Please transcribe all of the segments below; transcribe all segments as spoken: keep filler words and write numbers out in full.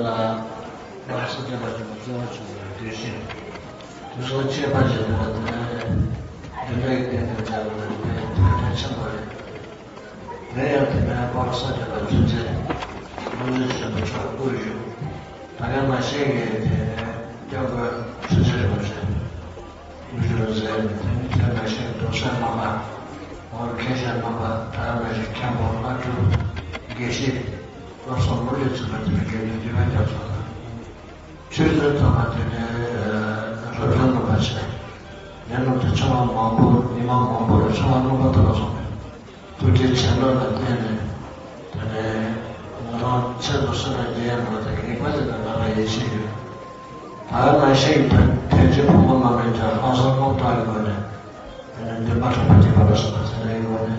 ལ། བཀའ་སློབ་སྩལ་པ་ཆེན་པོ་བརྩེ་བ་ཆེན་པོའི་གདུལ་ཞིང་། དུས་གསུམ་གཅེས་པར་བྱེད་པ་དེ་ནི་བདེན་པའི་བསྟན་པའི་རྒྱལ་པོ་ལ་དཔེ་ཐུགས་རྗེ་ཆེན་པོ་རེད། དེ་ཡང་དེ་ནས་བཀའ་སློབ་སྩལ་པ་ཆེན་པོ་ཆོས་རྗེ་རིན་པོ་ཆེ་ཆེན་པོ་མཆོག་སྐུ་བཞུགས། ད་ག་ནང་བཞིན་གྱི་དེ་ནས་སྐྱབས་མགོན་ཆོས་རྗེ་རིན་པོ་ཆེ། དབུ་བཞུགས་མཛད་ནས་དེ་ནས་དེ་ནང་བཞིན་གདུང་སྲས་རྣམ་པ། ཧོར་མཁན་ཆེན་རྣམ་པ། ད་ག་ནང་བཞིན་མཁན་པོ་ལྷ་སྒྲུབ་དགེ་བཤེས། བློ་བཟང་མུ་ལེ་ཚུལ་ཁྲིམས་དེ་ནས་དགེ་འདུན་འདུས་པ་རྒྱ་མཚོ་དང་། ཆོས་རྩེ་ཚང་མ་དེ་ནས་རབ་བྱུང་རྣམ་པ་ཆེ། ལས་རྣམ་དེ་ཆུང་བ་མང་པོ་ཉི་མ་མང་པོ་ལ་ཆུང་བ་རྣམ་པ་དག་ལ་སོང་ནས། ཐུགས་རྗེ་ཆེ་ལོ་ལ་བརྟེན་ནས། དེ་ནས་ང་རང་ཚེ་རུ་སོན་ལ་རྒྱལ་ཡང་མ་དང་ངེས་པ་དེ་དང་ང་ལ་ཡིད་ཆེས་ཡོད། ད་ནང་བཞིན་དུ་དེ་རྗེ་ཕུང་པོ་མ་མེད་ཀྱང་ལྷག་བསམ་རྣམ་དག་གི་སྒོ་ནས། དེ་ནས་འདུན་པ་དྲག་པོ་སྐྱེས་པ་ལ་སོགས་པ་དེ་འདྲའི་སྒོ་ནས།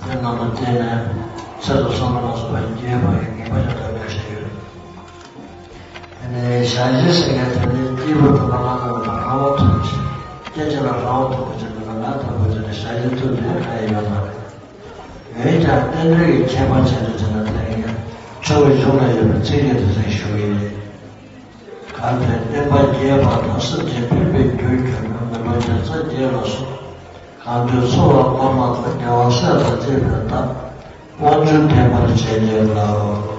དེ་རྣམས་ལ་བརྟེན་ནས་ཚེ་རུ་སོན་ལ་སོགས་པ་རྒྱལ་བ་ཡི་ངེས་པ་ཡོད་པ་འགྲེལ་བཤད་ཡོད། དེ་ནས་ཞལ་བཞེས་ཟེར་མཁན་དེ་ནི་སྐྱེས་བུ་དམ་པ་ལ་མོས་པ་རང་དབང་ཐོབ་ཅིང་སྐད་ཅིག་ལ་རང་དབང་ཐོབ་པ་ཅིག་མིན་ལ་ང་དང་པོ་ཅིག་ནས་ཞལ་བཞེས་ཐུབ་ནས་ཁ་ཡི་ཡོད་པ་རེད། འོན་ཀྱང་རྟེན་འབྲེལ་གྱི་ཁྱད་པར་ཆེ་ནས་ཅི་ན་དེ་ཡིན་ཡང་ཆོ་གའི་གཞུང་ན་ཡོད་པའི་ཚིག་གི་དེ་ཚོ་ཞུ་གི་ཡིན། གལ་ཏེ་བསྟན་པ་རྒྱས་པ་དང་སེམས་ཅན་ཕན་པའི་རྒྱུར་གྱུར་པའི་མི་ལོ་བརྒྱ་རྩ་བརྒྱད་ལ་སོགས་གང་འདོད་འཚོ་བ་མ་སྨྲ་དང་དགེ་བ་བསགས་པ་བཅས་པའི་བདག་དབང་ཕྱུག་ཐེག་པར་བྱེད་ཉེར་ལའོ།